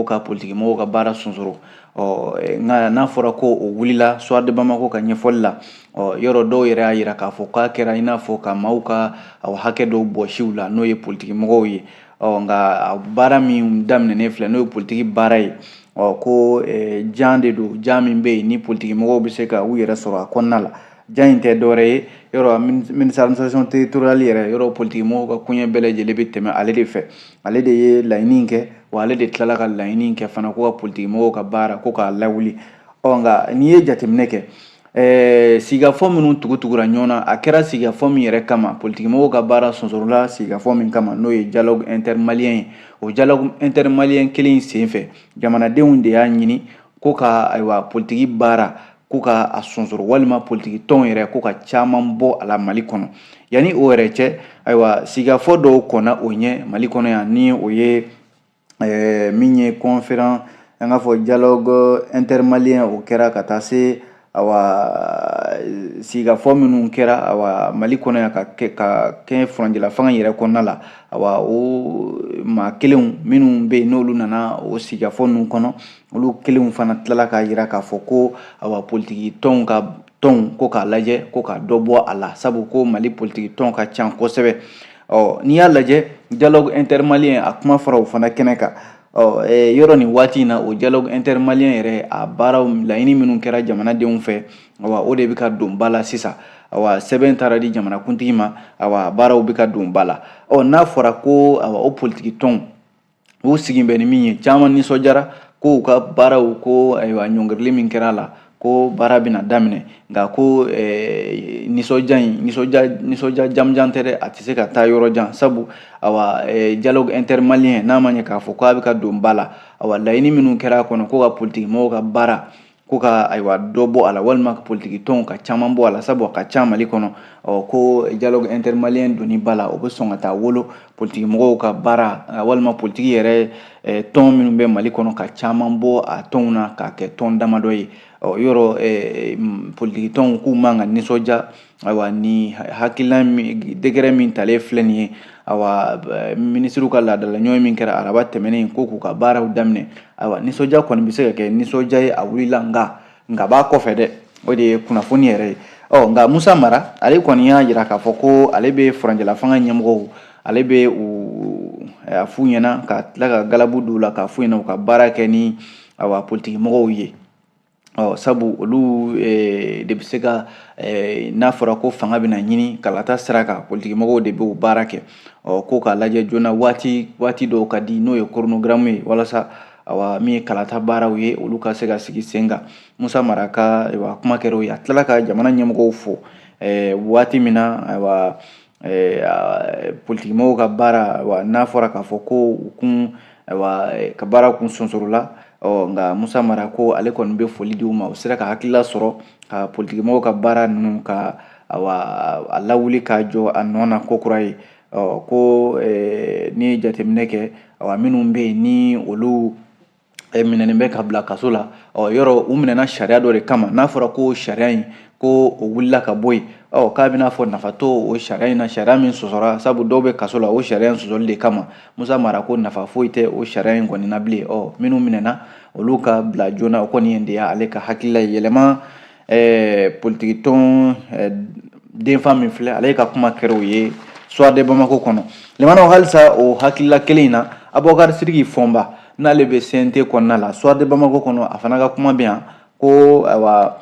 ka politikimɔgɔw ka baara sonsoro. Ɔ nka n'a fɔra ko o wulila Soir de Bamako ka ɲɛfɔli la, ɔ yɔrɔ dɔw yɛrɛ y'a yira k'a fɔ k'a kɛra i n'a fɔ ka maaw ka hakɛ dɔw bɔsi u la, n'o ye politikimɔgɔw ye. Ɔ nka baara min daminɛnen filɛ, n'o ye politiki baara ye, ɔ ko jan de don, jan min bɛ yen ni politikimɔgɔw bɛ se ka u yɛrɛ sɔrɔ a kɔnɔna la. Jan in tɛ dɔwɛrɛ ye, yɔrɔ ministre administration territoriale yɛrɛ, yɔrɔ politikimɔgɔw ka koɲɛ bɛɛ lajɛlen bɛ tɛmɛ ale de fɛ. Ale de ye laɲini kɛ, wa ale de tilala ka laɲini kɛ fana ko ka politikimɔgɔw ka baara ko k'a lawuli. Ɔ nka n'i ye jateminɛ kɛ, sigikafɔ minnu tugutugura ɲɔgɔn na, a kɛra sigikafɔ min yɛrɛ kama, politikimɔgɔw ka baara sonsorola sigikafɔ min kama, n'o ye dialogue intermalien ye, o dialogue intermalien kelen in senfɛ, jamanadenw de y'a ɲini ko ka, ayiwa, politiki baara ko ka a sonsoro, walima politiki tɔn yɛrɛ ko ka caman bɔ a la Mali kɔnɔ. Yanni o yɛrɛ cɛ, ayiwa, sigikafɔ dɔw kɔnna o ɲɛ Mali kɔnɔ yan, ni o ye min ye conférence, an k'a fɔ dialogue intermalien, o kɛra ka taa se, awa, sigikafɔ minnu kɛra, awa, Mali kɔnɔ yan, ka kɛ ka kɛ furancɛla fanga yɛrɛ kɔnɔna la. Awa, o maa kelenw minnu bɛ yen, n'olu nana o sigikafɔ ninnu kɔnɔ, olu kelenw fana tilala k'a yira k'a fɔ ko, awa, politiki tɔnw ka tɔnw ko k'a lajɛ ko ka dɔ bɔ a la, sabu ko Mali politiki tɔn ka ca kosɛbɛ. Ɔ n'i y'a lajɛ, dialogue intermalien, a kuma fɔra o fana kɛnɛ kan. Ɔ yɔrɔ nin waati in na, o dialogue intermalien yɛrɛ, a baaraw laɲini minnu kɛra jamanadenw fɛ, awa, o de bɛ ka don ba la sisan. Awa, sɛbɛn taara di jamanakuntigi ma, awa, baaraw bɛ ka don ba la. Ɔ n'a fɔra ko, awa, o politiki tɔnw u sigi bɛ ni min ye, caman nisɔndiyara ko u ka baaraw ko, ayiwa, ɲɔngirili min kɛra a la, ko baara bɛna daminɛ. Nka ko nisɔndiya in, nisɔndiya jamujan tɛ dɛ, a tɛ se ka taa yɔrɔ jan, sabu, awa, dialogue intermalien, n'a ma ɲɛ k'a fɔ k'a bɛ ka don ba la, awa, laɲini minnu kɛra a kɔnɔ ko ka politiki mɔgɔw ka baara ko ka, ayiwa, dɔ bɔ a la, walima politiki tɔnw ka caman bɔ a la, sabu a ka ca Mali kɔnɔ. Ɔ ko dialogue intermalien donni ba la, o bɛ sɔn ka taa wolo politiki mɔgɔw ka baara, walima politiki yɛrɛ tɔn minnu bɛ Mali kɔnɔ, ka caman bɔ a tɔnw na k'a kɛ tɔn damadɔ ye. Ɔ yɔrɔ politiki tɔnw k'u man ka nisɔndiya, ayiwa, ni hakilina min, décret min talen filɛ nin ye, awa, minisiriw ka laadala ɲɔgɔn min kɛra araba tɛmɛnen ko k'u ka baaraw daminɛ. Ayiwa, nisɔndiya kɔni bɛ se ka kɛ nisɔndiya ye, a wulila, nka b'a kɔfɛ dɛ, o de ye kunnafoni yɛrɛ ye. Ɔ nka Musa Mara, ale kɔni y'a jira k'a fɔ ko ale bɛ furancɛla fanga ɲɛmɔgɔw, ale bɛ u a f'u ɲɛna ka tila ka galabu d'u la, k'a f'u ɲɛna u ka baara kɛ ni, awa, politiki mɔgɔw ye. Ɔ sabu olu de bɛ se ka, n'a fɔra ko fanga bɛna ɲini kalata sira kan, politikimɔgɔw de b'o baara kɛ. Ɔ ko k'a lajɛ joona, waati waati dɔw ka di, n'o ye chronogramme ye, walasa, awa, min ye kalata baaraw ye, olu ka se ka sigi sen kan. Musa Mara ka, ayiwa, kuma kɛra o ye. A tilala ka jamana ɲɛmɔgɔw fo waati min na, ayiwa, politikimɔgɔw ka baara, ayiwa, n'a fɔra k'a fɔ ko u kun, ayiwa, ka baara kun sonsorola. Ɔ nka Musa Mara ko ale kɔni bɛ foli di u ma, u sera ka hakilila sɔrɔ ka politikimɔgɔw ka baara ninnu ka, awa, a lawuli k'a jɔ a nɔ na ko kura ye. Ɔ ko n'i ye jateminɛ kɛ, awa, minnu bɛ yen ni olu minɛnen bɛ ka bila kaso la, ɔ yɔrɔ u minɛna sariya dɔ de kama, n'a fɔra ko sariya in ko o wulila ka bɔ yen, ɔ k'a bɛna fɔ nafa t'o o sariya in na, sariya min sɔsɔra, sabu dɔw bɛ kaso la o sariya in sɔsɔli de kama. Musa Mara ko nafa foyi tɛ o sariya in kɔni na bilen. Ɔ minnu minɛna, olu ka bila joona, o kɔni de y'ale ka hakilila ye. Yɛlɛma politiki tɔn denfa min filɛ, ale ka kuma kɛra o ye Soir de Bamako kɔnɔ. Limanaw, halisa o hakilila kelen in na, Abubakar Sidiki Fɔnba, n'ale bɛ CNT kɔnɔna la, Soir de Bamako kɔnɔ, a fana ka kuma bɛ yan ko, ayiwa,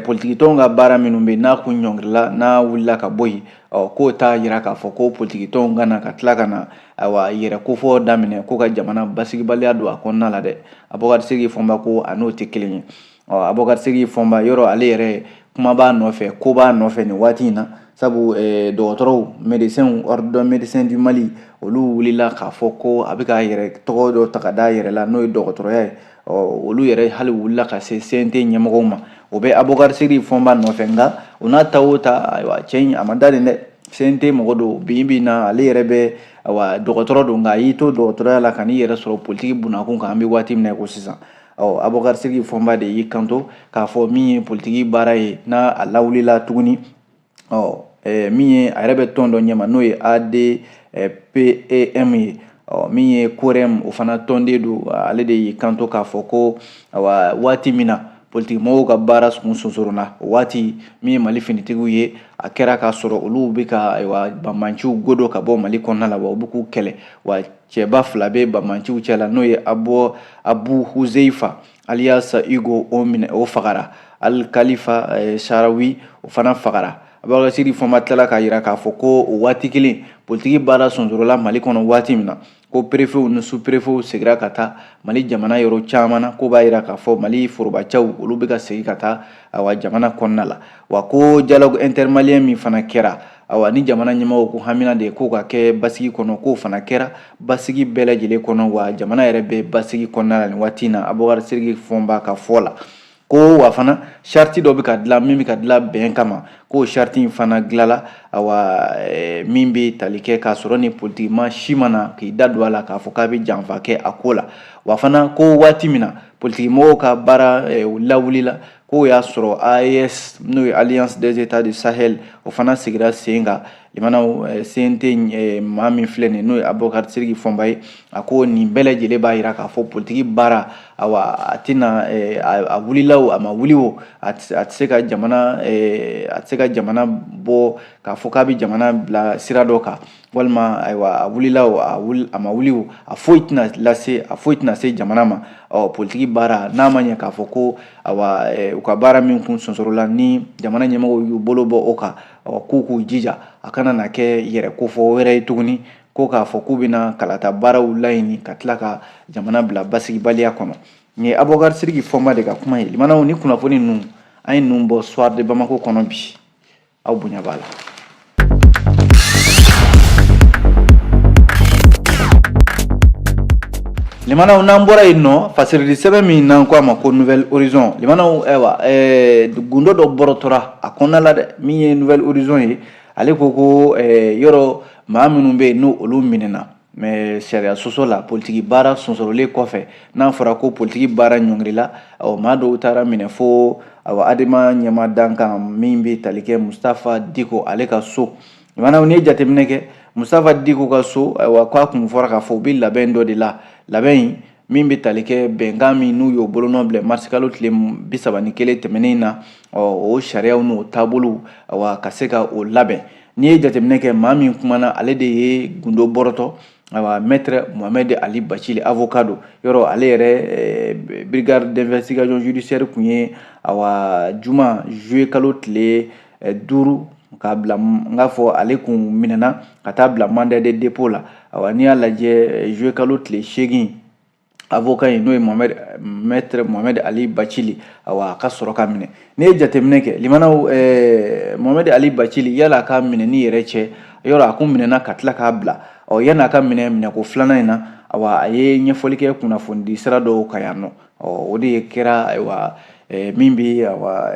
politiki tɔnw ka baara minnu bɛ yen, n'a kun ɲɔngirila, n'a wulila ka bɔ yen, ɔ k'o t'a yira k'a fɔ ko politiki tɔnw ka na ka tila ka na, ayiwa, yɛrɛ kofɔ daminɛ ko ka jamana basigibaliya don a kɔnɔna la dɛ. Abubakar Sidiki Fɔnba ko a n'o tɛ kelen ye. Ɔ Abubakar Sidiki Fɔnba, yɔrɔ ale yɛrɛ kuma b'a nɔfɛ, ko b'a nɔfɛ nin waati in na, sabu dɔgɔtɔrɔw, médecins, Ordre des médecins du Mali, olu wulila k'a fɔ ko a bɛ k'a yɛrɛ tɔgɔ dɔ ta ka d'a yɛrɛ la, n'o ye dɔgɔtɔrɔya ye. Ɔ olu yɛrɛ hali wulila ka se CNT ɲɛmɔgɔw ma, o bɛ Abubakar Sidiki Fɔnba nɔfɛ. Nka o n'a ta o ta, ayiwa, cɛ in a ma da nin dɛ, CNT mɔgɔ don bi bi in na, ale yɛrɛ bɛ, ayiwa, dɔgɔtɔrɔ don, nka a y'i to dɔgɔtɔrɔya la ka n'i yɛrɛ sɔrɔ politiki bunakun kan an bɛ waati min na i ko sisan. Ɔ Abubakar Sidiki Fɔnba de y'i kanto k'a fɔ min ye politiki baara ye, n'a a lawulila tuguni, ɔ min ye a yɛrɛ bɛ tɔn dɔ ɲɛma, n'o ye ADPEM ye. Ɔ, min ye COREM, o fana tɔnden don, ale de y'i kanto k'a fɔ ko awa, waati min na politikimɔgɔw ka baara kun sonsoronna, o waati min ye Mali finitigiw ye, a kɛra k'a sɔrɔ olu bɛ ka ayiwa banbanciw godo ka bɔ Mali kɔnɔna la, wa u bɛ k'u kɛlɛ. Wa cɛba fila bɛ banbanciw cɛ la, n'o ye Abu Huzeifa alias Hugo, o minɛ, o fagara, Al Khalifa Sarawi, o fana fagara. Abubakar Sidiki Fɔnba tilala k'a jira k'a fɔ ko o waati kelen politiki baara sonsorola Mali kɔnɔ waati min na, ko perefew ni sous-perefew segira ka taa Mali jamana yɔrɔ caman na, ko b'a jira k'a fɔ Mali forobacɛw olu bɛ ka segin ka taa awa jamana kɔnɔna la. Wa ko dialogue intermalien min fana kɛra, awa ni jamana ɲɛmɔgɔw ko hamina de ye k'o ka kɛ basigi kɔnɔ, k'o fana kɛra basigi bɛɛ lajɛlen kɔnɔ, wa jamana yɛrɛ bɛ basigi kɔnɔna la nin waati in na, Abubakar Sidiki Fɔnba ka fɔ la. Ko wa fana sariti dɔ bɛ ka dilan min bɛ ka dilan bɛn kama, k'o sariti in fana dilanla, awa min bɛ tali kɛ k'a sɔrɔ ni politikima si ma na k'i da don a la k'a fɔ k'a bɛ janfa kɛ a ko la. Wa fana ko waati min na politikimɔgɔw ka baara lawulila, k'o y'a sɔrɔ AES, n'o ye Alliance des États du Sahel, o fana sigira sen kan. Limanaw, CNT maa min filɛ nin, n'o ye Abubakar Sidiki Fɔnba ye, a ko nin bɛɛ lajɛlen b'a jira k'a fɔ politiki baara, awa a tɛna a wulila o, a ma wuli o, a tɛ se ka jamana a tɛ se ka jamana bɔ k'a fɔ k'a bɛ jamana bila sira dɔ kan, walima ayiwa a wulila o, a ma wuli o, a foyi tɛna lase, a foyi tɛna se jamana ma. Ɔ, politiki baara n'a ma ɲɛ k'a fɔ ko awa u ka baara min kun sonsorola ni jamana ɲɛmɔgɔw y'u bolo bɔ o kan, ɔ, k'u k'u jija a kana na kɛ yɛrɛ kofɔ wɛrɛ ye tuguni, ko k'a fɔ k'u bɛna kalata baaraw laɲini ka tila ka jamana bila basigibaliya kɔnɔ. Nin ye Abubakar Sidiki Fɔnba de ka kuma ye. Limanaw, ni kunnafoni ninnu, an ye ninnu bɔ Soir de Bamako kɔnɔ bi, aw bonya b'a la. Limanaw, n'an bɔra yen nɔ, fasirili sɛbɛn min n'an ko a ma ko Nouvel Horizon, limanaw, ayiwa gundo dɔ bɔrɔtɔra a kɔnɔna la dɛ. Min ye Nouvel Horizon ye, ale ko ko yɔrɔ maa minnu bɛ yen n'o olu minɛna mais sariya sɔsɔ la, politiki baara sonsorolen kɔfɛ, n'a fɔra ko politiki baara ɲɔngirila, ɔ, maa dɔw taara minɛ fo awa Adema ɲɛmaa dankan min bɛ tali kɛ Mustafa Diko ale ka so. Limanaw, n'i ye jateminɛ kɛ Mustafa Diko ka so, ayiwa k'a kun fɔra k'a fɔ u bɛ labɛn dɔ de la, labɛn in min bɛ tali kɛ bɛnkan min n'u y'o bolonɔ bila marisikalo tile 31 tɛmɛnen na, ɔ, o sariyaw n'o taabolow, awa ka se ka o labɛn. N'i ye jateminɛ kɛ, maa min kumana, ale de ye gundo bɔrɔtɔ, awa maître Mohamed Ali Bacili, avocat don. Yɔrɔ ale yɛrɛ brigade d'investigation judiciaire kun ye, awa juma juillet kalo tile 5 k'a bila, n k'a fɔ ale kun minɛna ka taa bila mandat de dépôt la. Awa n'i y'a lajɛ, juillet kalo tile 8, avocat in n'o ye Mohamed, maître Mohamed Ali Bacili, awa a ka sɔrɔ ka minɛ. N'i ye jateminɛ kɛ, limanaw, Mohamed Ali Bacili, yala a ka minɛni yɛrɛ cɛ, yɔrɔ a kun minɛna ka tila k'a bila, ɔ, yanni a ka minɛ minɛko filanan in na, awa a ye ɲɛfɔli kɛ kunnafonidi sira dɔw kan yan nɔ. Ɔ, o de kɛra ayiwa min bɛ awa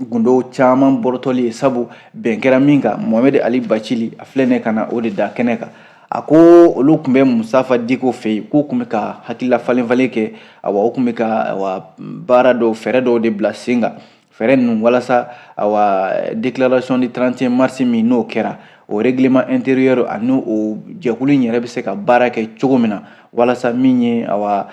gundo caman bɔrɔtɔli ye, sabu bɛn kɛra min kan, Mohamed Ali Bacili a filɛ nin ye ka na o de da kɛnɛ kan. A ko olu tun bɛ Mustafa Diko fɛ yen, k'u tun bɛ ka hakilila falen falen kɛ, awa u tun bɛ ka awa baara dɔw, fɛɛrɛ dɔw de bila sen kan, fɛɛrɛ ninnu walasa awa déclaration du 31 mars min n'o kɛra, o règlement intérieur ani o jɛkulu in yɛrɛ bɛ se ka baara kɛ cogo min na, walasa min ye awa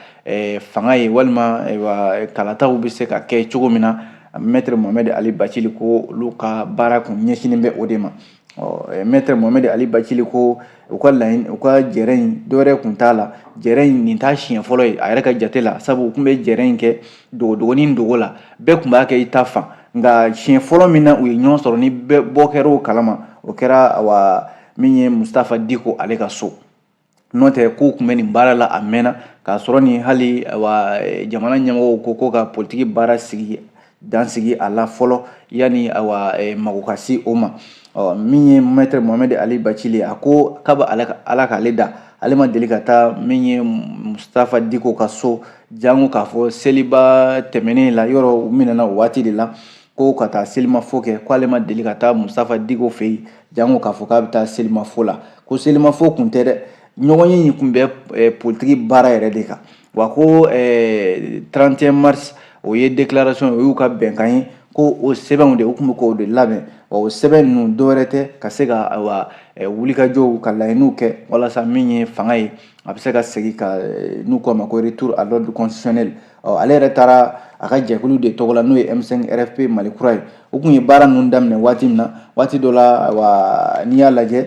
fanga ye, walima ayiwa kalataw bɛ se ka kɛ cogo min na. Maître Mohamed Ali Bacili ko olu ka baara kun ɲɛsinnen bɛ o de ma. Ɔ, maître Mohamed Ali Bacili ko u ka laɲini, u ka jɛrɛ in, dɔwɛrɛ kun t'a la, jɛrɛ in nin t'a siɲɛ fɔlɔ ye a yɛrɛ ka jate la, sabu u tun bɛ jɛrɛ in kɛ dogodogonin dogo la, bɛɛ tun b'a kɛ i ta fan. Nka siɲɛ fɔlɔ min na u ye ɲɔgɔn sɔrɔ ni bɛɛ bɔ kɛra o kalama, o kɛra awa min ye Mustafa Diko ale ka so. N'o tɛ, k'u tun bɛ nin baara la a mɛnna, k'a sɔrɔ ni hali awa jamana ɲɛmɔgɔw ko ko ka politiki baara sigi dan sigi a la fɔlɔ yanni awa mago ka se o ma. Ɔ, min ye maître Mohamed Ali Bacili, a ko k'a ala k'ale da, ale ma deli ka taa min ye Mustafa Diko ka so, jango k'a fɔ seliba tɛmɛnen la, yɔrɔ u minɛna o waati de la, ko ka taa selimafo kɛ, ko ale ma deli ka taa Mustafa Diko fɛ yen, jango k'a fɔ k'a bɛ taa selimafo la. Ko selimafo kun tɛ dɛ, ɲɔgɔn ye in kun bɛ politiki baara yɛrɛ de kan. Wa ko 31 mars, o ye déclaration, o y'u ka bɛnkan ye, Ko o sɛbɛnw de, u tun bɛ k'o de labɛn. Wa o sɛbɛn ninnu dɔwɛrɛ tɛ ka se ka, ayiwa, wulikajɔw ka laɲiniw kɛ walasa min ye fanga ye, a bɛ se ka segin ka, n'u k'a ma ko retour à l'ordre constitutionnel. Ɔ, ale yɛrɛ taara a ka jɛkulu de tɔgɔ la, n'o ye M5 RFP Mali kura ye. U tun ye baara ninnu daminɛ waati min na, waati dɔ la, ayiwa, n'i y'a lajɛ,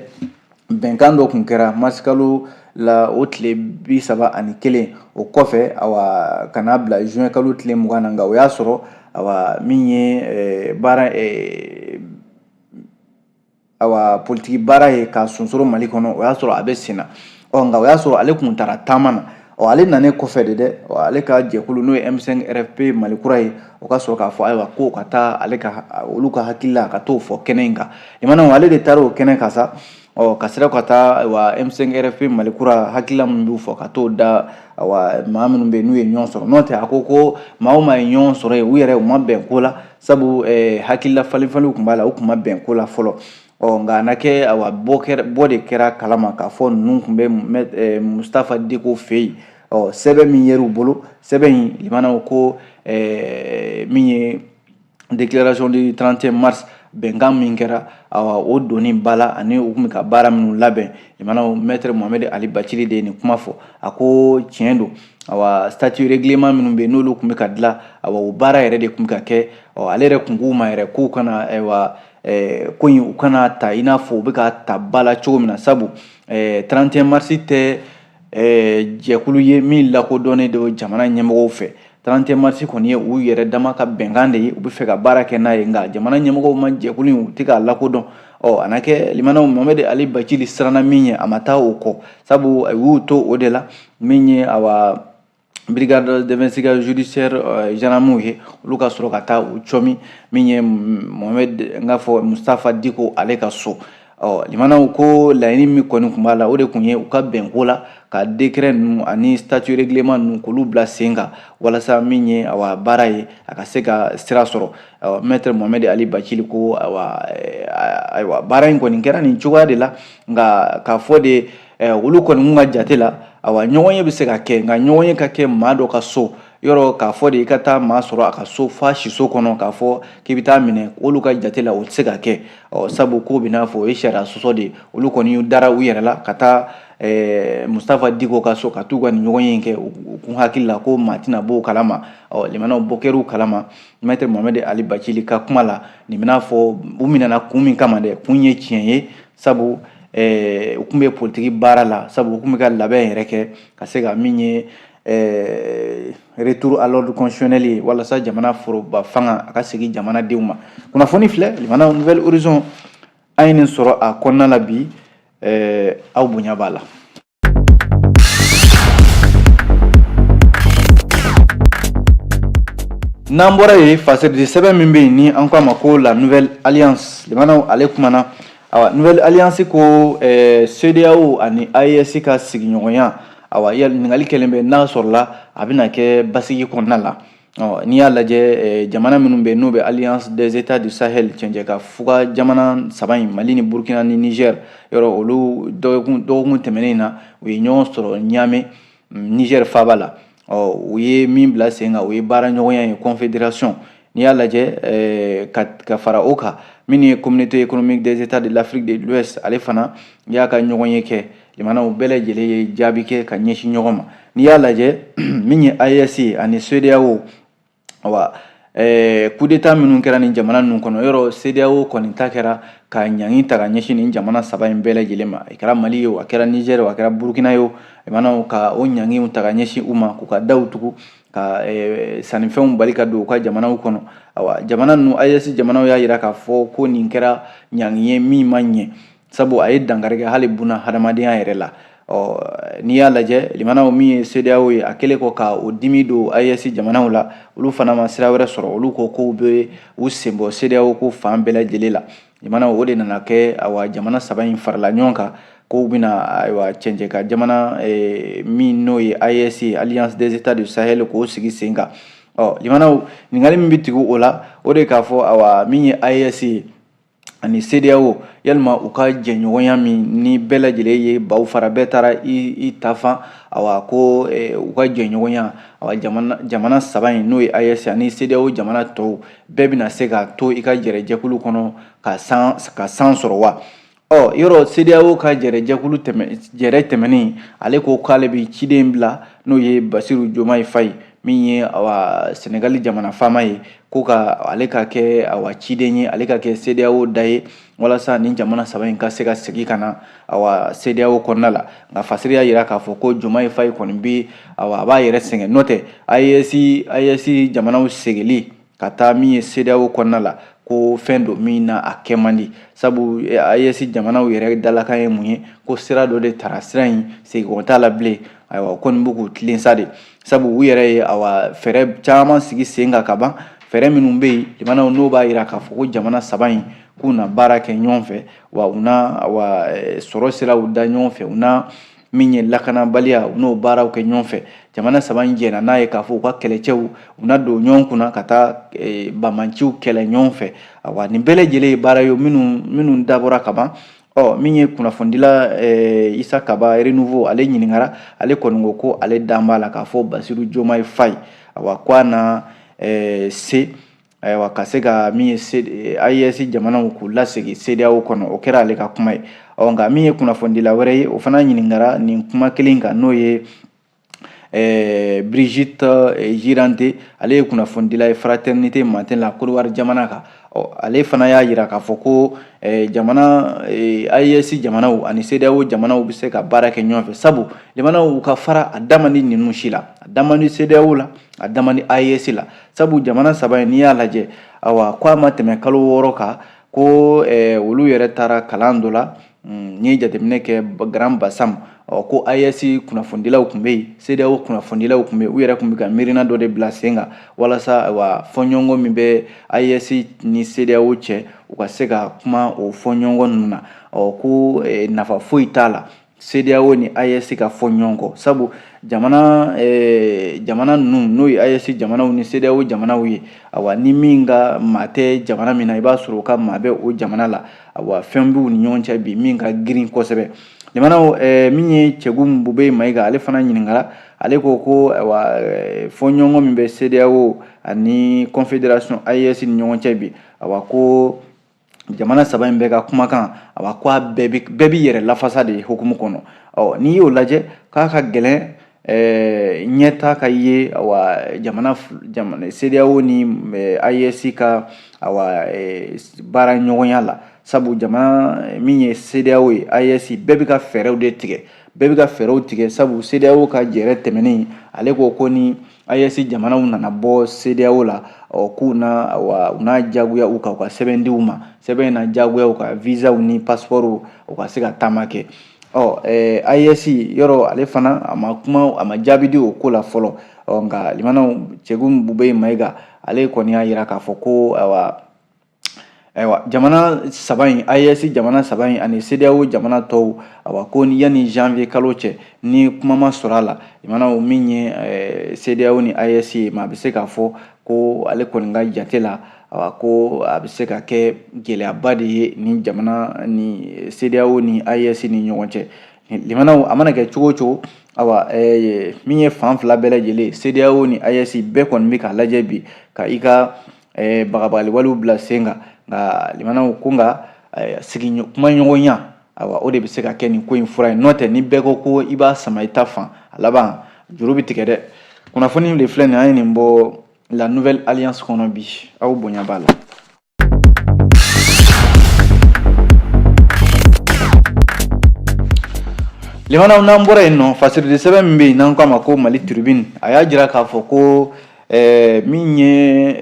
bɛnkan dɔ tun kɛra marisikalo la, o tile 31. O kɔfɛ, awa, ka n'a bila juin kalo tile 20 na. Nka o y'a sɔrɔ, awa, min ye baara, awa, politiki baara ye ka sonsoro Mali kɔnɔ, o y'a sɔrɔ a bɛ sen na. Ɔ, nka o y'a sɔrɔ ale kun taara taama na. Ɔ, ale nanen kɔfɛ de dɛ, ale ka jɛkulu, n'o ye M5 RFP Mali kura ye, o ka sɔrɔ k'a fɔ, ayiwa, ko ka taa ale ka, olu ka hakilila ka t'o fɔ kɛnɛ in kan. Limanaw, ale de taara o kɛnɛ kan sa. Ɔ, ka sira ka taa, ayiwa, M5 RFP Mali kura hakilila min b'u fɔ, ka t'o da, ayiwa, maa minnu bɛ yen n'u ye ɲɔgɔn sɔrɔ. N'o tɛ, a ko ko maa o maa ye ɲɔgɔn sɔrɔ yen, u yɛrɛ u ma bɛn ko la, sabu hakilila falenfalenw tun b'a la, u tun ma bɛn ko la fɔlɔ. Ɔ, nka a na kɛ, ayiwa, bɔ de kɛra kalama k'a fɔ ninnu tun bɛ Mustafa Diko fɛ yen. Ɔ, sɛbɛn min yer'u bolo, sɛbɛn in, limanaw, ko min ye déclaration du 31 mars, bɛnkan min kɛra, awa, o donni ba la, ani u tun bɛ ka baara minnu labɛn. Limanaw, maître Mohamed Ali Bacili de ye nin kuma fɔ. A ko tiɲɛ don, awa, statut règlement minnu bɛ yen, n'olu tun bɛ ka dilan, awa, o baara yɛrɛ de tun bɛ ka kɛ. Ɔ, ale yɛrɛ kun k'u ma yɛrɛ k'u kana, ayiwa, ko in, u kana ta i n'a fɔ u bɛ ka ta ba la cogo min na, sabu 31 mars tɛ jɛkulu ye min lakodɔnnen don jamana ɲɛmɔgɔw fɛ. 31 mars kɔni ye u yɛrɛ dama ka bɛnkan de ye, u bɛ fɛ ka baara kɛ n'a ye, nka jamana ɲɛmɔgɔw ma jɛkulu in, u tɛ k'a lakodɔn. Ɔ, a na kɛ, limanaw, Mohamed Ali Bacili siranna min ye, a ma taa o kɔ, sabu u y'u to o de la. Min ye, awa, brigade d'investigation judiciaire, gendarmew ye, olu ka sɔrɔ ka taa u cɔmi min ye Mohamed, n k'a fɔ Mustafa Diko, ale ka so. Ɔ, limanaw, ko laɲini min kɔni tun b'a la, o de tun ye u ka bɛnko la ka décret ninnu ani statut règlement ninnu, k'olu bila sen kan, walasa min ye, awa, baara ye, a ka se ka sira sɔrɔ. Maître Mohamed Ali Bacili ko, awa, ayiwa, baara in kɔni kɛra nin cogoya de la. Nka k'a fɔ de, olu kɔni kun ka jate la, awa, ɲɔgɔn ye bɛ se ka kɛ, nka ɲɔgɔn ye ka kɛ maa dɔ ka so yɔrɔ, k'a fɔ de i ka taa maa sɔrɔ a ka so fa siso kɔnɔ, k'a fɔ k'i bɛ taa minɛ, olu ka jate la, o tɛ se ka kɛ. Ɔ, sabu ko bɛ n'a fɔ o ye sariya sɔsɔ de ye. Olu kɔni y'u dara u yɛrɛ la ka taa Mustafa Diko ka so ka t'u ka nin ɲɔgɔn ye kɛ. U kun hakili la ko maa tɛna bɔ o kalama. Ɔ, limanaw, bɔ kɛr'u kalama maître Mohamed Ali Bacili ka kuma la. Nin bɛna fɔ u minɛna kun min kama dɛ, kun ye tiɲɛ ye, sabu u tun bɛ politiki baara la, sabu u tun bɛ ka labɛn yɛrɛ kɛ ka se ka min ye retour à l'ordre constitutionnel ye, walasa jamana foroba fanga a ka segin jamanadenw ma. Kunnafoni filɛ, limanaw, Nouvel Horizon, an ye nin sɔrɔ a kɔnɔna la bi. Aw bonya b'a la. N'an bɔra yen, fasiridi sɛbɛn min bɛ yen ni an ko a ma ko la Nouvelle Alliance, limanaw, ale kumana. Awa, Nouvelle Alliance ko CEDEAO ani AES ka sigiɲɔgɔnya, awa, ɲininkali kɛlen bɛ n'a sɔrɔla a bɛna kɛ basigi kɔnɔna la. Ɔ, n'i y'a lajɛ, jamana minnu bɛ n'u bɛ Alliance des États du Sahel, cɛncɛn ka fuga jamana saba in, Mali ni Burkina ni Niger, yɔrɔ olu dɔgɔkun tɛmɛnen na, u ye ɲɔgɔn sɔrɔ Niamey, Niger faaba la. Ɔ, u ye min bila sen kan, o ye baara ɲɔgɔnya ye, confédération. N'i y'a lajɛ, ka fara o kan, min ye Communauté économique des États de l'Afrique de l'Ouest, ale fana y'a ka ɲɔgɔn ye kɛ. Jamanaw bɛɛ lajɛlen ye jaabi kɛ ka ɲɛsin ɲɔgɔn ma. N'i y'a lajɛ, min ye AES ye ani CEDEAO, awa, coup d'état minnu kɛra nin jamana ninnu kɔnɔ, yɔrɔ CEDEAO kɔni ta kɛra ka ɲangi ta ka ɲɛsin nin jamana saba in bɛɛ lajɛlen ma. A kɛra Mali ye o, a kɛra Niger o, a kɛra Burukina ye o, jamanaw ka o ɲangiw ta ka ɲɛsin u ma, k'u ka daw tugu, ka sannifɛnw bali ka don u ka jamanaw kɔnɔ. Awa, jamana ninnu, AES jamanaw y'a jira k'a fɔ ko nin kɛra ɲangi ye min ma ɲɛ, sabu a ye dankari kɛ hali buna hadamadenya yɛrɛ la. Ɔ, n'i y'a lajɛ, limanaw, min ye CEDEAO ye, a kɛlen kɔ ka o dimi don AES jamanaw la, olu fana ma sira wɛrɛ sɔrɔ, olu ko k'u bɛ u sen bɔ CEDEAO ko fan bɛɛ lajɛlen la. Limanaw, o de nana kɛ, awa, jamana saba in farala ɲɔgɔn kan k'u bɛna, ayiwa, cɛncɛn ka jamana min n'o ye AES ye, Alliance des États du Sahel, k'o sigi sen kan. Ɔ, limanaw, ɲininkali min bɛ tugu o la, o de k'a fɔ, awa, min ye AES ye ani CEDEAO, yalima u ka jɛɲɔgɔnya min ni bɛɛ lajɛlen ye baw fara, bɛɛ taara i ta fan, awa ko u ka jɛɲɔgɔnya, awa jamana saba in, n'o ye AES ani CEDEAO jamana tɔw bɛɛ, bɛna se ka to i ka jɛrɛjɛkulu kɔnɔ ka san sɔrɔ wa? Ɔ, yɔrɔ CEDEAO ka jɛrɛjɛkulu tɛmɛ jɛrɛ tɛmɛnen, ale ko k'ale bɛ ciden bila, n'o ye Basiru Jomayi Fayi min ye, awa, Senegali jamana faama ye, ko ka ale ka kɛ, awa, ciden ye, ale ka kɛ CEDEAO da ye, walasa nin jamana saba in ka se ka segin ka na, awa, CEDEAO kɔnɔna la. Nka fasiri y'a jira k'a fɔ ko Jomayi Fayi kɔni bɛ, awa, a b'a yɛrɛ sɛgɛn, n'o tɛ AES jamanaw segili ka taa min ye CEDEAO kɔnɔna la, ko fɛn don min na a kɛ man di, sabu AES jamanaw yɛrɛ dalakan ye mun ye? Ko sira dɔ de tara, sira in segin t'a la bilen. Ayiwa, o kɔni b'u k'u tilen sa de, sabu u yɛrɛ ye, awa, fɛɛrɛ caman sigi sen kan ka ban, fɛɛrɛ minnu bɛ yen jamanaw n'o b'a jira k'a fɔ ko jamana saba in k'u na baara kɛ ɲɔgɔn fɛ, wa u na, awa, sɔrɔ siraw da ɲɔgɔn fɛ, u na min ye lakanabaliya, u n'o baaraw kɛ ɲɔgɔn fɛ. Jamana saba in jɛnna n'a ye k'a fɔ u ka kɛlɛcɛw, u na don ɲɔgɔn kunna ka taa banbaanciw kɛlɛ ɲɔgɔn fɛ. Awa, nin bɛɛ lajɛlen ye baara ye minnu dabɔra ka ban. Ɔ, min ye kunnafonidila Isa Kaba Renouveau, ale ɲininkara, ale kɔni ko ko ale dan b'a la k'a fɔ Basiru Jomayi Fayi, awa, ko a na se, ayiwa, ka se ka min ye AES jamanaw k'u lasegin CEDEAO kɔnɔ. O kɛra ale ka kuma ye. Ɔ, nka min ye kunnafonidila wɛrɛ ye, o fana ɲininkara nin kuma kelen kan, n'o ye Brigitte Girante, ale ye kunnafonidila ye Fraternité Matin la Côte jamana kan. Ɔ, ale fana y'a jira k'a fɔ ko jamana AES jamanaw ani CEDEAO jamanaw bɛ se ka baara kɛ ɲɔgɔn fɛ, sabu jamanaw ka fara a da man di ninnu si la, a da man di CEDEAO la, a da man di AES la, sabu jamana saba in, n'i y'a lajɛ, awa, ko a ma tɛmɛ kalo 6 kan ko olu yɛrɛ taara kalan dɔ la. N'i ye jateminɛ kɛ Grand Bassam, ɔ, ko AES kunnafonidilaw tun bɛ yen, CEDEAO kunnafonidilaw tun bɛ yen, u yɛrɛ tun bɛ ka miirina dɔ de bila sen kan walasa, ayiwa, fɔɲɔgɔnkɔ min bɛ AES ni CEDEAO cɛ, u ka se ka kuma o fɔɲɔgɔnkɔ ninnu na. Ɔ, ko nafa foyi t'a la CEDEAO ni AES ka fɔ ɲɔgɔn kɔ, sabu jamana ninnu, n'o ye AES jamanaw ni CEDEAO jamanaw ye, awa, ni min ka maa tɛ jamana min na, i b'a sɔrɔ u ka maa bɛ o jamana la. Awa, fɛn b'u ni ɲɔgɔn cɛ bi min ka girin kosɛbɛ. Jamanaw min ye Cɛgu Bube Mayiga, ale fana ɲininkara, ale ko ko, ayiwa, fɔɲɔgɔnkɔ min bɛ CEDEAO ani Confédération AES ni ɲɔgɔn cɛ bi, awa, ko jamana saba in bɛɛ ka kumakan, awa, ko a bɛɛ b'i yɛrɛ lafasa de hukumu kɔnɔ. Ɔ, n'i y'o lajɛ, k'a ka gɛlɛn ɲɛta ka ye, awa, jamana CEDEAO ni AES ka, awa, baara ɲɔgɔnya la, sabu jamana min ye CEDEAO ye, AES, bɛɛ bɛ ka fɛɛrɛw de tigɛ, bɛɛ bɛ ka fɛɛrɛw tigɛ, sabu CEDEAO ka jɛrɛ tɛmɛnen, ale ko ko ni AES jamanaw nana bɔ CEDEAO la, ɔ, k'u na, awa, u n'a jagoya u kan u ka sɛbɛn di u ma, sɛbɛn in na jagoya u ka visaw ni passeport, u ka se ka taama kɛ. Ɔ, AES yɔrɔ, ale fana a ma kuma, a ma jaabi di o ko la fɔlɔ. Ɔ, nka limanaw, Cɛgu Bube Mayiga, ale kɔni y'a jira k'a fɔ ko, ayiwa, jamana saba in, AES jamana saba in ani CEDEAO jamana tɔw, awa, ko ni yanni janvier kalo cɛ, ni kuma ma sɔrɔ a la, jamanaw min ye CEDEAO ni AES ye, maa bɛ se k'a fɔ ko ale kɔni ka jate la, awa, ko a bɛ se ka kɛ gɛlɛyaba de ye ni jamana ni CEDEAO ni AES ni ɲɔgɔn cɛ. Limanaw, a mana kɛ cogo o cogo, awa, min ye fan fila bɛɛ lajɛlen, CEDEAO ni AES, bɛɛ kɔni bɛ k'a lajɛ bi ka i ka bagabagali walew bila sen kan. Nka limanaw ko, nka sigi kumaɲɔgɔnya, awa, o de bɛ se ka kɛ nin ko in fura ye. N'o tɛ, ni bɛɛ ko ko i b'a sama i ta fan, a laban juru bɛ tigɛ dɛ. Kunnafoni de filɛ nin, an ye nin bɔ La Nouvelle Alliance kɔnɔ bi, aw bonya b'a la. Limanaw, n'an bɔra yen nɔ, fasirili sɛbɛn min bɛ yen n'an k'a ma ko Mali Tribune, a y'a jira k'a fɔ ko min ye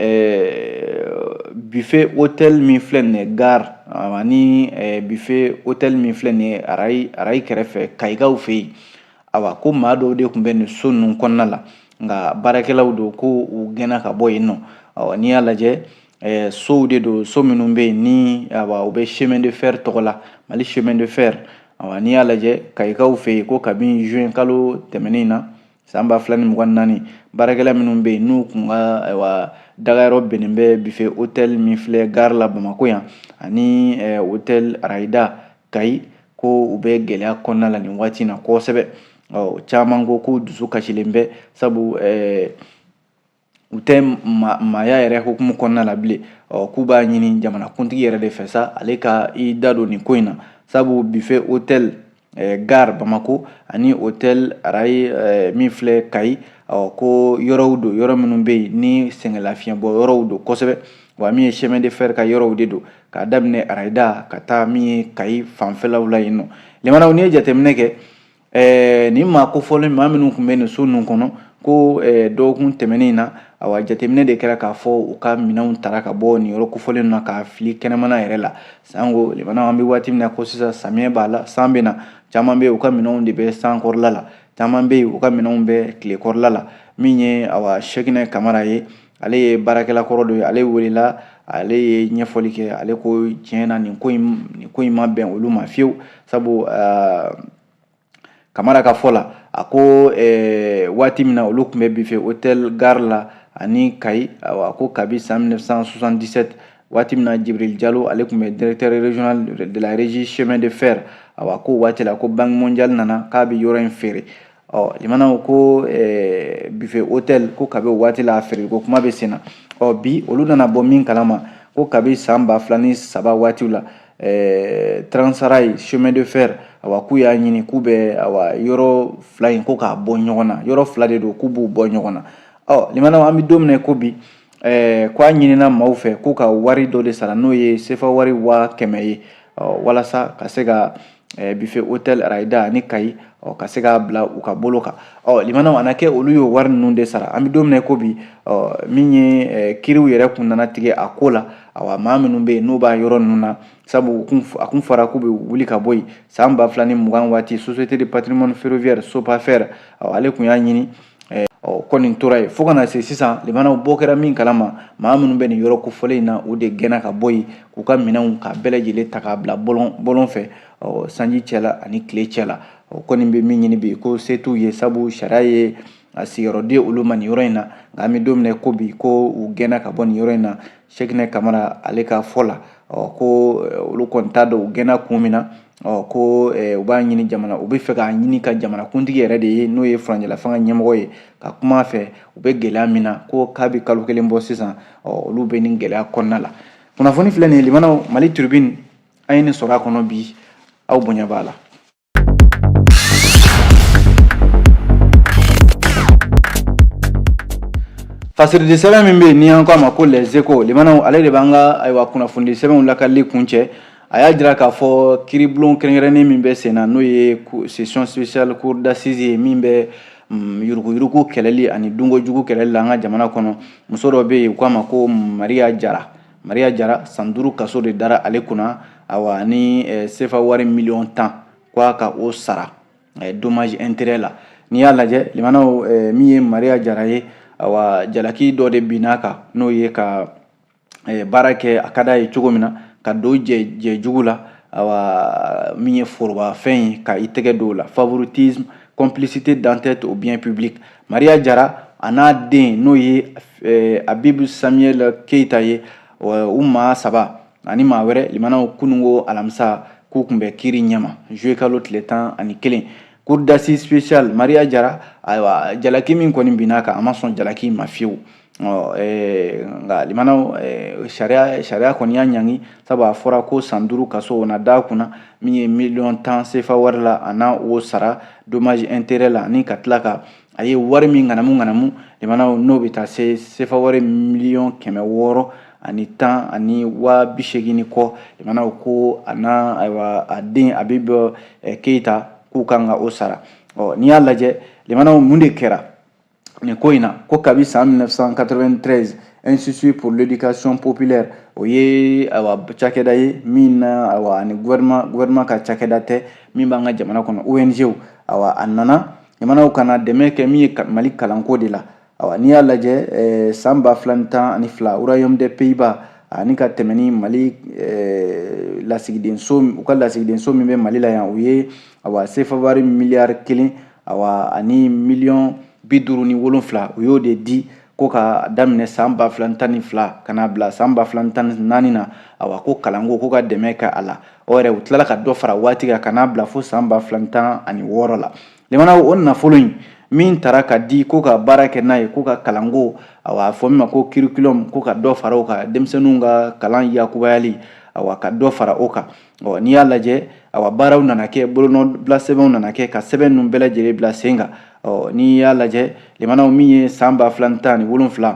Buffet Hôtel min filɛ nin ye gare, ani Buffet Hôtel min filɛ nin ye arayi kɛrɛfɛ Kayikaw fɛ yen, awa, ko maa dɔw de tun bɛ nin so ninnu kɔnɔna la, nka baarakɛlaw don, ko u gɛnna ka bɔ yen nɔ. Ɔ, n'i y'a lajɛ, sow de don, so minnu bɛ yen ni, awa, u bɛ chemin de fer tɔgɔ la, Mali chemin de fer. Awa, n'i y'a lajɛ Kayikaw fɛ yen, ko kabini juin kalo tɛmɛnen na san 2024, baarakɛla minnu bɛ yen n'u kun ka, ayiwa, dagayɔrɔ bɛnnen bɛ Buffet Hôtel min filɛ gare la Bamakɔ yan ani Hôtel Arayida Kayi, ko u bɛ gɛlɛya kɔnɔna la nin waati in na kosɛbɛ. Ɔ caman ko k'u dusu kasilen bɛ, sabu u tɛ maaya yɛrɛ hukumu kɔnɔna la bilen. Ɔ k'u b'a ɲini jamanakuntigi yɛrɛ de fɛ sa, ale ka i da don nin ko in na, sabu Buffet Hôtel Gare Bamako ani Hôtel Rail min filɛ Kayi, ɔ ko yɔrɔw don, yɔrɔ minnu bɛ yen ni sɛgɛnlafiɲɛbɔ yɔrɔw don kosɛbɛ. Wa min ye chemin de fer ka yɔrɔw de don, k'a daminɛ arayida ka taa min ye Kayi fanfɛlaw la yen nɔ. Limanaw, n'i ye jateminɛ kɛ, nin maa kofɔlen, maa minnu tun bɛ nin so ninnu kɔnɔ, ko dɔgɔkun tɛmɛnen in na, awa jateminɛ de kɛra k'a fɔ u ka minɛnw tara ka bɔ nin yɔrɔ kofɔlen na k'a fili kɛnɛmana yɛrɛ la. Sango limanaw, an bɛ waati min na ko sisan, samiyɛ b'a la, san bɛ na, caman bɛ yen, u ka minɛnw de bɛ san kɔrɔla la, caman bɛ yen, u ka minɛnw bɛ tile kɔrɔla la. Min ye awa Sɛkinɛ Kamara ye, ale ye baarakɛla kɔrɔ dɔ ye, ale welela, ale ye ɲɛfɔli kɛ. Ale ko tiɲɛ na, nin ko in ma bɛn olu ma fiyewu, sabu Kamara ka fɔ la, a ko waati min na olu tun bɛ Buffet Hôtel Gare la ani Kayi, awa ko kabi san 1977, waati min na Jibril Jalo, ale tun bɛ directeur régional de la régie chemin de fer, awa ko waati la ko Banque mondiale nana k'a bɛ yɔrɔ in feere. Ɔ limanaw, ko Buffet Hôtel, ko kabi o waati la, a feere ko kuma bɛ sen na. Ɔ bi olu nana bɔ min kalama, ko kabi san 2003 waatiw la, Transrail chemin de fer, awa k'u y'a ɲini k'u bɛ awa yɔrɔ fila in ko k'a bɔ ɲɔgɔn na, yɔrɔ fila de don, k'u b'u bɔ ɲɔgɔn na. Ɔ limanaw, an bɛ don min na ko bi, k'a ɲinina maaw fɛ k'u ka wari dɔ de sara, n'o ye sefa wari 100 000 ye, walasa ka se ka Buffet Hôtel Arayida ani Kayi, ɔ ka se k'a bila u ka bolo kan. Ɔ limanaw, a na kɛ olu y'o wari ninnu de sara. An bɛ don min na ko bi, ɔ min ye kiriw yɛrɛ kun nana tigɛ a ko la, awa maa minnu bɛ yen n'u b'a yɔrɔ ninnu na, sabu a kun fɔra k'u bɛ wuli ka bɔ yen san 2020 waati, Société de patrimoine ferroviaire Sopafer, ale kun y'a ɲini, ɔ kɔni tora yen fo ka na se sisan. Limanaw, bɔ kɛra min kalama, maa minnu bɛ nin yɔrɔ kofɔlen in na, u de gɛnna ka bɔ yen, k'u ka minɛnw ka bɛɛ lajɛlen ta k'a bila bɔlɔn fɛ, ɔ sanji cɛla ani tile cɛla. O kɔni bɛ min ɲini bi, ko se t'u ye, sabu sariya ye a sigiyɔrɔ di olu ma nin yɔrɔ in na. Nka an bɛ don min na ko bi, ko u gɛnna ka bɔ nin yɔrɔ in na. Sɛkinɛ Kamara ale ka fɔ la, ɔ ko olu kɔni t'a dɔn u gɛnna kun min na. Ɔ ko u b'a ɲini jamana, u bɛ fɛ k'a ɲini ka jamanakuntigi yɛrɛ de ye, n'o ye furancɛla fanga ɲɛmɔgɔ ye, ka kuma a fɛ. U bɛ gɛlɛya min na, ko k'a bɛ kalo kelen bɔ sisan, ɔ olu bɛ nin gɛlɛya kɔnɔna la. Kunnafoni filɛ nin ye limanaw, Mali Tribune, an ye nin sɔrɔ a kɔnɔ bi, aw bonya b'a la. Fasiridi sɛbɛn min bɛ yen ni an ko a ma ko Les Échos, limanaw, ale de b'an ka ayiwa kunnafonidi sɛbɛnw lakalili kuncɛ. A y'a jira k'a fɔ kiiribulon kɛrɛnkɛrɛnnen min bɛ sen na, n'o ye session spéciale cour d'assises ye, min bɛ yuruguyurugu kɛlɛli ani dunkojugu kɛlɛli la an ka jamana kɔnɔ, muso dɔ bɛ yen, u k'a ma ko Mariya Jara. Mariya Jara, san 5 kaso de dara ale kunna, awa ni sefa wari miliyɔn 10, ko a ka o sara dommage intérêt la. N'i y'a lajɛ limanaw, min ye Mariya Jara ye, awa jalaki dɔ de binna kan, n'o ye ka baara kɛ a ka d'a ye cogo min na, ka don jɛ jugu la, awa min ye forobafɛn ye, ka i tɛgɛ don o la, favoritisme, complicité d'atteinte au bien public. Mariya Jara a n'a den, n'o ye Abibu Samuel Keyita ye, u maa saba ani maa wɛrɛ, limanaw, kununko alamisa k'u tun bɛ kiiri ɲɛma, juillet kalo tile 11, cour d'assises spéciale. Mariya Jara, ayiwa jalaki min kɔni binna kan, a ma sɔn jalaki ma fiyewu. Nka limanaw, sariya kɔni y'a ɲangi, sabu a fɔra ko san 5 kaso o na d'a kunna, min ye miliyɔn 10 sefa wari la, a n'a o sara dommage intérêt la, ani ka tila ka a ye wari min ŋanamu ŋanamu, limanaw, n'o bɛ taa se sefa wari miliyɔn 610 ani waa 80 ni kɔ. Limanaw, ko a n'a ayiwa a den Abibu Keyita, k'u kan ka o sara. Ɔ n'i y'a lajɛ limanaw, mun de kɛra nin ko in na? Ko kabi san 1993, Institut pour l'éducation populaire, o ye ayiwa cakɛda ye min na, ayiwa ani gouvernement ka cakɛda tɛ, min b'an ka jamana kɔnɔ, ONG, ayiwa a nana jamanaw ka na dɛmɛ kɛ min ye Mali kalanko de la. Ayiwa n'i y'a lajɛ, san 2012, Royaume des Pays-Bas ani ka tɛmɛ ni Mali lasigidenso, u ka lasigidenso min bɛ Mali la yan, u ye ayiwa sefa wari miliyari 1, ayiwa ani miliyɔn 57, u y'o de di ko ka daminɛ san 2012 ka na bila san 2014 na, ayiwa ko kalanko, ko ka dɛmɛ kɛ a la. O yɛrɛ, u tilala ka dɔ fara waati kan ka n'a bila fo san 2016 la. Limanaw, o nafolo in min tara ka di ko ka baara kɛ n'a ye, ko ka kalanko, awa, a fɔ min ma ko curriculum, ko ka dɔ fara o kan, denmisɛnninw ka kalan yakubayali, awa, ka dɔ fara o kan. Ɔ, n'i y'a lajɛ, awa, baaraw nana kɛ, bolonɔbila sɛbɛnw nana kɛ ka sɛbɛn ninnu bɛɛ lajɛlen bila sen kan. Ɔ, n'i y'a lajɛ, limanaw, min ye san 2017,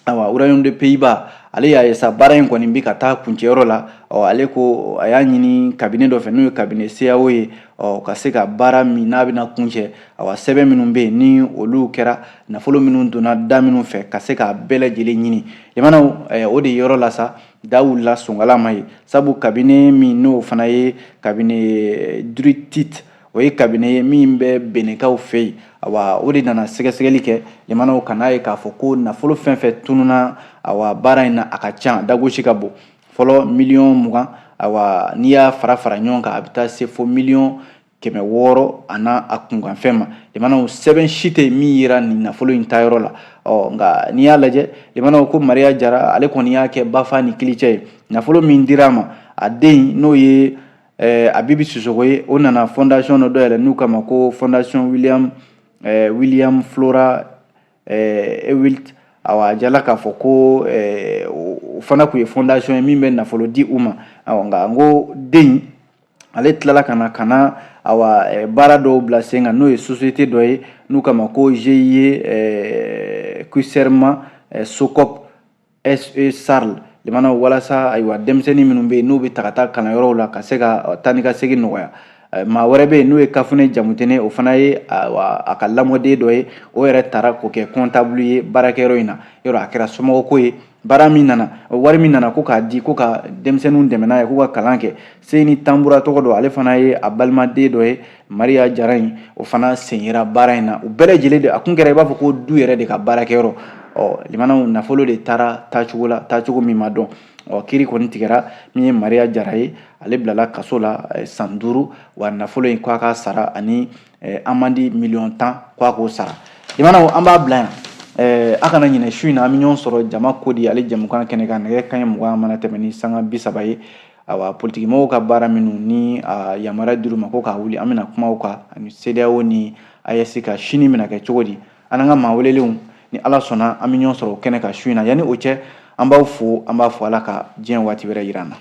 awa, Royaume de Pays-Bas, ale y'a ye sa baara in kɔni bɛ ka taa kuncɛyɔrɔ la. Ɔ, ale ko a y'a ɲini cabinet dɔ fɛ, n'o ye cabinet CAO ye, ɔ, ka se ka baara min n'a bɛna kuncɛ, awa, sɛbɛn minnu bɛ yen ni olu kɛra, nafolo minnu donna da minnu fɛ, ka se k'a bɛɛ lajɛlen ɲini. Limanaw, o de yɔrɔ la sa da wulila sonkala ma ye, sabu cabinet min n'o fana ye cabinet Drutite, o ye cabinet ye min bɛ Benekaw fɛ yen. Awa, o de nana sɛgɛsɛgɛli kɛ, limanaw, ka n'a ye k'a fɔ ko nafolo fɛn fɛn tununa, awa, baara in na, a ka ca, dagosi ka bon. Fɔlɔ miliyɔn 20, awa, n'i y'a fara fara ɲɔgɔn kan, a bɛ taa se fo 600 000 a n'a a kunkanfɛn ma. Limanaw, sɛbɛn si tɛ min yira nin nafolo in taayɔrɔ la. Ɔ, nka n'i y'a lajɛ, limanaw, ko Mariya Jara, ale kɔni y'a kɛ bafa ni kilicɛ ye. Nafolo min dira a ma, a den n'o ye Abibi Sisoko ye, o nana fondation dɔ dayɛlɛ n'u kama ko fondation William Flora Ewilt. Awa, a jala k'a fɔ ko o fana tun ye fondation ye min bɛ nafolo di u ma. Awa, nka n ko den ale tilala ka na ka na, awa, baara dɔw bila sen kan, n'o ye société dɔ ye n'u kama ko GIE Kuserma Sokop SE SARL. Limanaw, walasa, ayiwa, denmisɛnnin minnu bɛ yen n'u bɛ ta ka taa kalanyɔrɔw la, ka se ka taa ni ka segin nɔgɔya. Maa wɛrɛ bɛ yen n'o ye Kafune Jamutene, o fana ye a ka lamɔden dɔ ye, o yɛrɛ taara k'o kɛ comptable ye baarakɛyɔrɔ in na. Yɔrɔ a kɛra somɔgɔko ye. Baara min nana, wari min nana ko k'a di ko ka denmisɛnninw dɛmɛ n'a ye k'u ka kalan kɛ, Seyni Tanbura tɔgɔ dɔ, ale fana ye a balimaden dɔ ye. Mariya Jara in, o fana sen yera baara in na. U bɛɛ lajɛlen de, a kun kɛra i b'a fɔ ko du yɛrɛ de ka baarakɛyɔrɔ. Ɔ, limanaw, nafolo de taara taacogo la, taacogo min ma dɔn. Ɔ, kiiri kɔni tigɛra. Min ye Mariya Jara ye, ale bilala kaso la san 5, wa nafolo in ko a k'a sara, ani amende miliyɔn 10 ko a k'o sara. Limanaw, an b'a bila yan. A kana ɲinɛ, su in na an bɛ ɲɔgɔn sɔrɔ Jama Kodi ale jɛmukan kɛnɛ kan, nɛgɛ kanɲɛ 20 mana tɛmɛ ni sanga 30 ye. Awa, politikimɔgɔw ka baara minnu ni a yamaruya dir'u ma ko k'a wuli, an bɛna kuma o kan, ani CEDEAO ni AES ka sini bɛna kɛ cogo di, an n'an ka maa welelenw. Ni Ala sɔnna, an bɛ ɲɔgɔn sɔrɔ o kɛnɛ kan su in na. Yanni o cɛ, an b'aw fo, an b'a fɔ Ala ka diɲɛ waati wɛrɛ yira an na.